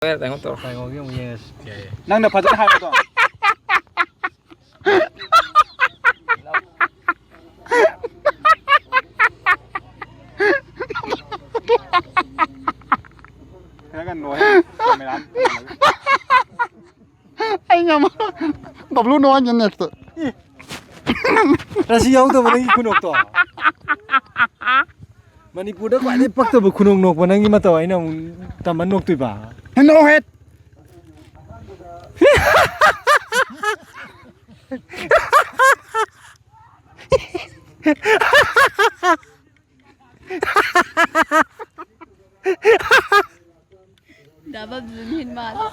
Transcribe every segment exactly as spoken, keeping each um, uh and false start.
ꯇꯧꯔꯣ, ꯇꯧꯔꯣ꯫ ꯇꯥꯏꯉꯣꯒꯤ ꯑꯃꯨꯛ ꯌꯦꯡꯉꯁꯤ꯫ ꯌꯥꯏꯌꯦ꯫ ꯅꯪꯅ ꯐꯖꯅ ꯍꯥꯏꯕꯗꯣ꯫ ꯈꯔꯒ ꯅꯣꯏ, ꯀꯦꯃꯦꯔꯥ꯫ ꯑꯩ ꯉꯝꯃꯔꯣꯏ꯫ ꯕꯕ꯭ꯂꯨ, no one can next. ꯔꯁꯤ ꯌꯥꯎꯗꯕ ꯅꯪꯒꯤ ꯈꯨꯅꯣꯛꯇꯣ꯫ ꯃꯅꯤꯄꯨꯔꯗ ꯈ꯭ꯋꯥꯏꯗꯒꯤ ꯄꯛꯇꯕ ꯈꯨꯅꯣꯛ ꯅꯣꯛꯄ ꯅꯪꯒꯤ ꯃꯇꯧ ꯑꯩꯅ ꯑꯃꯨꯛ ꯇꯝꯕ ꯅꯣꯛꯇꯣꯏꯕ꯫ No head. ꯗꯥ ꯕꯕ꯭ꯂꯨꯅ ꯍꯦꯟ ꯃꯥꯜꯂꯦ꯫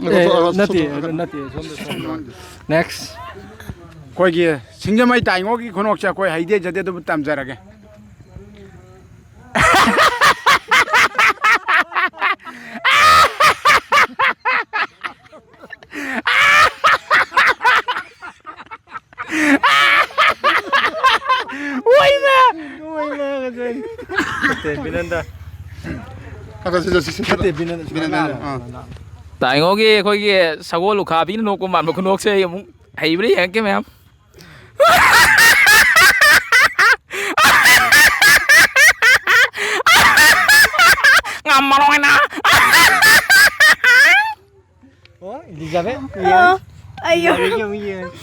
ꯑꯦ, ꯅꯠꯇꯦ, ꯅꯠꯇꯦ, ꯁꯣꯝꯗ, ꯁꯣꯝꯗ꯫ Next꯫ ꯑꯩꯈꯣꯏꯒꯤ ꯁꯤꯡꯖꯃꯩ ꯇꯥꯏꯉꯣꯒꯤ ꯈꯨꯅꯣꯛꯁꯦ ꯑꯩꯈꯣꯏ ꯍꯩꯗꯤ ꯍꯩꯖꯗꯦ, ꯑꯗꯨꯕꯨ ꯇꯝꯖꯔꯒꯦ꯫ ꯑꯣꯏꯃ! ꯅꯠꯇꯦ, ꯕꯤꯅꯟꯗ꯫ ꯈꯔ ꯈꯔ ꯁꯤ, ꯁꯤ, ꯁꯤ, ꯅꯠꯇꯦ, ꯕꯤꯅꯟꯗ, ꯕꯤꯅꯟꯗ, ꯁꯨꯃꯥꯏꯅ ꯑꯥ꯫ ꯇꯥꯏꯉꯣꯒꯤ ꯑꯩꯈꯣꯏꯒꯤ ꯁꯒꯣꯜ ꯎꯈꯥꯕꯤꯅ ꯅꯣꯛꯄ ꯃꯥꯟꯕ ꯈꯨꯅꯣꯛꯁꯦ ꯑꯩ ꯑꯃꯨꯛ ꯍꯩꯕ꯭ꯔꯥ ꯌꯦꯡꯉꯛꯀꯦ ꯃꯌꯥꯝ꯫ ꯉꯝꯃꯔꯣꯏꯅ꯫ ꯑꯣ, ꯏꯂꯤꯖꯥꯕꯦꯠ꯫ ꯑꯣ, ꯑꯩꯌꯣ꯫ ꯏꯂꯤꯖꯥꯕꯦꯠꯀꯤ ꯑꯃꯨꯛ ꯌꯦꯡꯉꯁꯤ꯫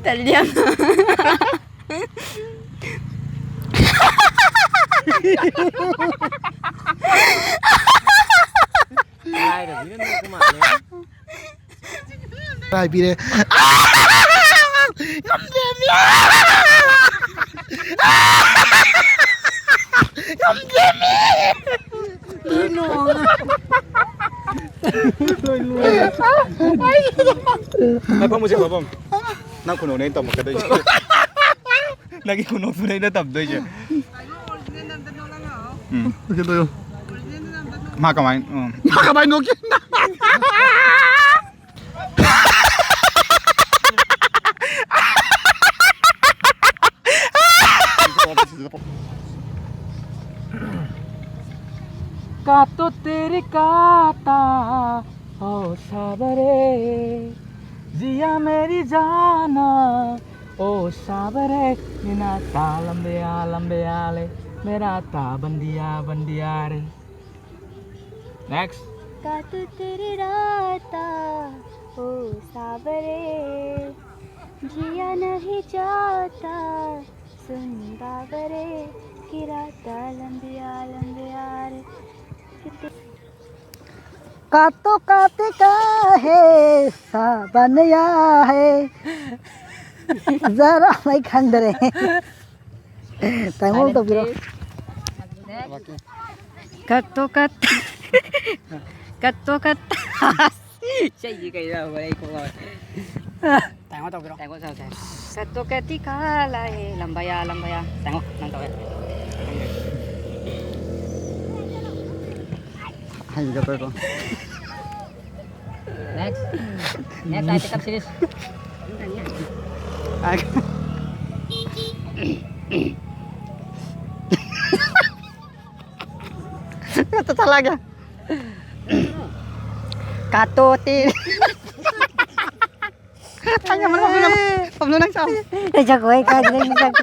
ꯇꯜꯂꯤ ꯌꯥꯝ꯫ ꯂꯥꯏꯔꯕꯤꯅ ꯅꯣꯛꯄ ꯃꯥꯜꯂꯦ꯫ ꯍꯥꯏꯕꯤꯔꯦ꯫ ꯉꯝꯗ꯭ꯔꯦꯃꯤ! ꯉꯝꯗ꯭ꯔꯦꯃꯤ! ꯂꯣꯏ ꯂꯣꯏꯔꯦ꯫ ꯃꯐꯝ ꯑꯁꯤ ꯃꯐꯝ꯫ ꯅꯪ ꯈꯨꯅꯣꯛꯅꯦ ꯑꯩꯅ ꯇꯝꯃꯛꯀꯗꯣꯏꯁꯦ꯫ ꯅꯪꯒꯤ ꯈꯨꯅꯣꯛꯇꯨꯅꯦ ꯑꯩꯅ ꯇꯝꯗꯣꯏꯁꯦ꯫ ꯎꯝ꯫ ꯃꯥ ꯀꯃꯥꯏ-, ꯎꯝ꯫ ꯃꯥ ꯀꯃꯥꯏ ꯅꯣꯛꯀꯦ? कातो तेरी काता ओ साबरे, जिया मेरी जाना ओ साबरे, मेरा ता लंबिया लंबिया ले, मेरा ता बंदिया बंदिया रे। Next. कातो तेरी राता ओ साबरे, जिया नहीं जाता सुन बाबरे, कि राता लंबिया लंबिया रे। कातो काते का है साबन या है, जरा मैं खंडरे। ꯇꯥꯏꯃꯣꯜ ꯇꯧꯕꯤꯔꯣ꯫ ꯀꯠꯇꯣ ꯀꯠ꯫ ꯀꯠꯇꯣ ꯀꯠ꯫ ꯏꯁꯩꯁꯤ ꯀꯩꯅꯣ ꯍꯧꯒꯠꯂꯛꯏ ꯈꯣꯡꯉꯥꯎ꯫ ꯇꯥꯏꯃꯣꯜ ꯇꯧꯕꯤꯔꯣ꯫ ꯇꯥꯏꯃꯣꯜ ꯇꯧ, ꯇꯥꯏꯃꯣꯜ꯫ ꯀꯠꯇꯣ ꯀꯠꯇꯤ ꯈꯥ ꯂꯥꯛꯑꯦ ꯂꯝꯕꯌꯥ ꯂꯝꯕꯌꯥ꯫ ꯇꯥꯏꯃꯣꯜ ꯅꯪ ꯇꯧꯋꯦ꯫ ꯍꯩꯒꯗꯣꯏꯔꯣ? Next. Next, I take up series. Ito talaga. Katuti. Kanya mo naman, Pablo, Pablo ng sao. Ay, siya ko, ay, kaya din siya ko.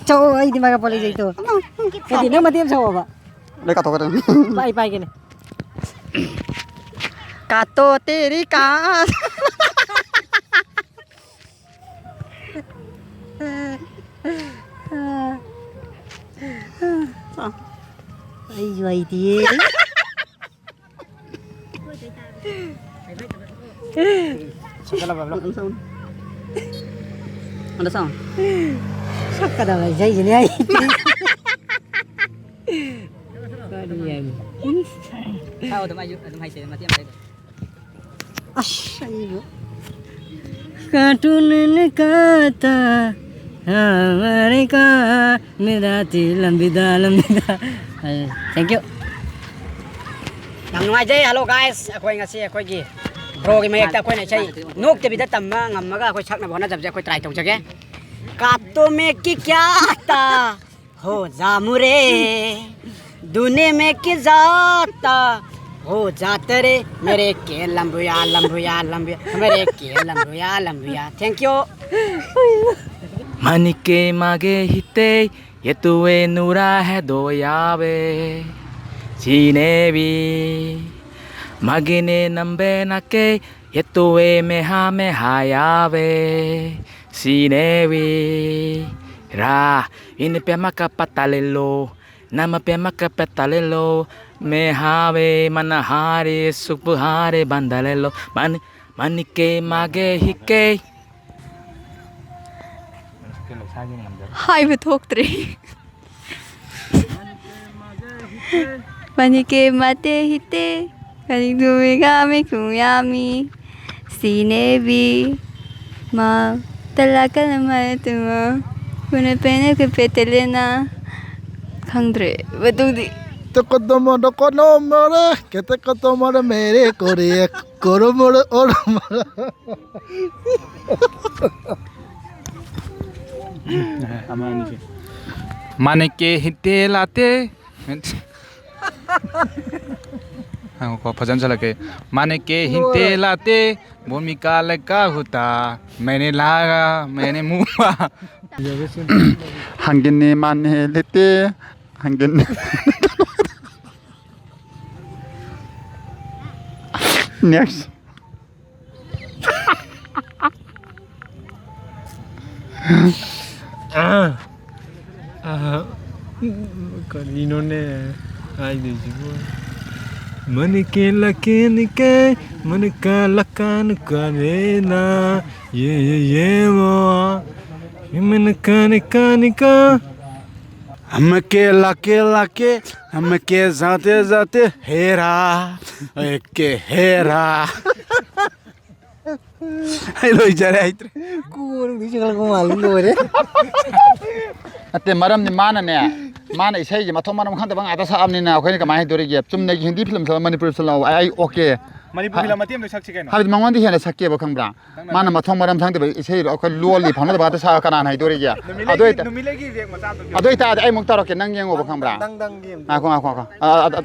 Chow, ay, di makapuli dito. Hindi na matiyan sa baba. May kato ka rin. Pai, pai, gini. Kato, tiri ka. Ay, ay, di. Saka lang, Pablo. Ano sound? Ano sound? Saka na lang, Jay, yun, ay. Ano yan? Tao, dumay, dumay sila, mati ang tayo. Ash, ano yun? Cartoon ne kahta, hamare ka, mera dil lambida lambida. Ay, thank you. ꯌꯥꯝ ꯅꯨꯡꯉꯥꯏꯖꯩ꯫ Hello guys, ꯑꯩꯈꯣꯏ ꯉꯁꯤ ꯑꯩꯈꯣꯏꯒꯤ broꯒꯤ ꯃꯌꯦꯛꯇ ꯑꯩꯈꯣꯏꯅ ꯏꯁꯩ ꯅꯣꯛꯇꯕꯤꯗ ꯇꯝꯕ ꯉꯝꯃꯒ ꯑꯩꯈꯣꯏ ꯁꯛꯅꯕ ꯍꯣꯠꯅꯖꯕꯁꯦ ꯑꯩꯈꯣꯏ try ꯇꯧꯖꯒꯦ꯫ कातों में की क्या था, हो जामुरे, दुनिया में की जाता हो जाता रे मेरे के लंबुया लंबुया लंबुया मेरे के लंबुया लंबुया। Thank you. Manike mage hite yetue nura he doyabe sinebi magine nambe nake yetue meha meha yabe sinebi ra ine pe maka patalelo nama pe maka patalelo me have manahare supuhare bandalelo mani manike mage hike. ꯍꯥꯏꯕ ꯊꯣꯛꯇ꯭ꯔꯦ꯫ ꯃꯅꯤꯀꯦ ꯃꯥꯇꯦ ꯍꯤꯇꯦ ꯀꯔꯤꯗꯨꯃꯤꯒꯥꯃꯤ ꯀꯨꯌꯥꯃꯤ ꯁꯤꯅꯦꯕꯤ ꯃꯥ ꯇꯂꯥ ꯀꯂꯃ ꯇꯨꯃ ꯀꯨꯅ ꯄꯦꯅ ꯀꯨꯄꯦ ꯇꯦꯂꯦꯅ꯫ ꯈꯪꯗ꯭ꯔꯦ ꯃꯇꯨꯡꯗꯤ꯫ Te kotomo no konomore, que te kotomore mere kore, koromore oromore. ꯑꯃ ꯑꯅꯤꯁꯦ꯫ ꯃꯥꯅꯦ ꯀꯦ ꯍꯤꯟꯇꯦ ꯂꯥꯇꯦ꯫ ꯉꯥꯏꯈꯣꯀꯣ, ꯐꯖꯅ ꯆꯠꯂꯛꯀꯦ꯫ ꯃꯥꯅꯦ ꯀꯦ ꯍꯤꯟꯇꯦ ꯂꯥꯇꯦ꯫ ꯕꯣꯃꯤꯀꯥ ꯂꯩꯀꯥ ꯍꯨꯇꯥ꯫ ꯃꯦꯅꯦ ꯂꯥꯒ ꯃꯦꯅꯦ ꯃꯨꯕ꯫ ꯍꯪꯒꯤꯅꯤ ꯃꯥꯅꯦ ꯂꯤꯇꯦ꯫ ꯍꯪꯒꯤꯅꯤ꯫ Next. ꯑꯥ, ꯑꯥ, ꯀꯔꯤꯅꯣꯅꯦ ꯍꯥꯏꯗꯣꯏꯁꯤꯕꯨ? ꯃꯅꯤꯀꯦ ꯂꯥꯀꯦꯅꯤꯀꯦ ꯃꯅꯤꯀꯥ ꯂꯥꯀꯥꯅꯨ ꯀꯥꯔꯦꯅ ꯌꯦ ꯌꯦ ꯌꯦ ꯃꯣ ꯃꯅꯤꯀꯥꯅꯤ ꯀꯥꯅꯤꯀꯥ. Amake lake lake, amake zate zate, hera, eke hera. ꯑꯩ ꯂꯣꯏꯖꯔꯦ ꯍꯩꯇ꯭ꯔꯦ꯫ ꯀꯣꯟꯗꯤ ꯆꯤꯡꯈꯠꯂꯛꯄ ꯃꯥꯜꯂꯤ ꯂꯣꯏꯔꯦ꯫ ꯅꯠꯇꯦ, ꯃꯔꯝꯗꯤ ꯃꯥꯅꯅꯦ, ꯃꯥꯅ ꯏꯁꯩꯁꯦ ꯃꯊꯣꯡ ꯃꯔꯝ ꯈꯪꯗꯕ ꯉꯥꯛꯇ ꯁꯛꯑꯕꯅꯤꯅ ꯑꯩꯈꯣꯏꯅ ꯀꯃꯥꯏꯅ ꯍꯩꯗꯣꯔꯤꯒꯦ? ꯆꯨꯝꯅꯒꯤ ꯍꯤꯟꯗꯤ ꯐꯤꯂꯝ ꯁꯛꯑ ꯃꯅꯤꯄꯨꯔꯤ ꯐꯤꯂꯝ ꯂꯥꯛꯑꯣ, ꯑꯩ ꯑꯣꯀꯦ꯫ ꯃꯅꯤꯄꯨꯔ ꯐꯤꯂꯝ ꯃꯇꯦꯛ ꯑꯃꯗ ꯁꯛꯁꯤ ꯀꯩꯅꯣ꯫ ꯍꯥꯏꯕꯗꯤ ꯃꯉꯣꯟꯗꯤ ꯍꯦꯟꯅ ꯁꯛꯀꯦꯕ, ꯈꯪꯕ꯭ꯔꯥ? ꯅꯪꯅ ꯃꯥꯅ ꯃꯊꯣꯡ ꯃꯔꯝ ꯈꯪꯗꯕ ꯏꯁꯩꯗꯣ ꯑꯩꯈꯣꯏ ꯂꯣꯜꯂꯤ ꯐꯥꯎꯅꯗꯕ ꯉꯥꯛꯇ ꯁꯛꯑ ꯀꯅꯥꯅ ꯍꯩꯗꯣꯔꯤꯒꯦ? ꯅꯨꯃꯤꯠ ꯑꯗꯨ ꯂꯩꯒꯤ, ꯑꯣꯏꯇꯥ- ꯅꯨꯃꯤꯠ ꯂꯩꯒꯤ ꯔꯤꯌꯦꯛ ꯃꯆꯥ ꯑꯝꯇ ꯄꯤꯌꯨ꯫ ꯑꯗꯨ ꯑꯣꯏꯇꯥꯔꯗꯤ ꯑꯩ ꯑꯃꯨꯛ ꯇꯧꯔꯛꯀꯦ, ꯅꯪ ꯌꯦꯡꯉꯣꯕ, ꯈꯪꯕ꯭ꯔꯥ? ꯅꯪ, ꯅꯪꯒꯤ ꯑꯝꯇ ꯉꯥꯏꯈꯣ, ꯉꯥꯏꯈꯣ, ꯉꯥꯏꯈꯣ꯫ ꯑ, ꯑ, ꯑ,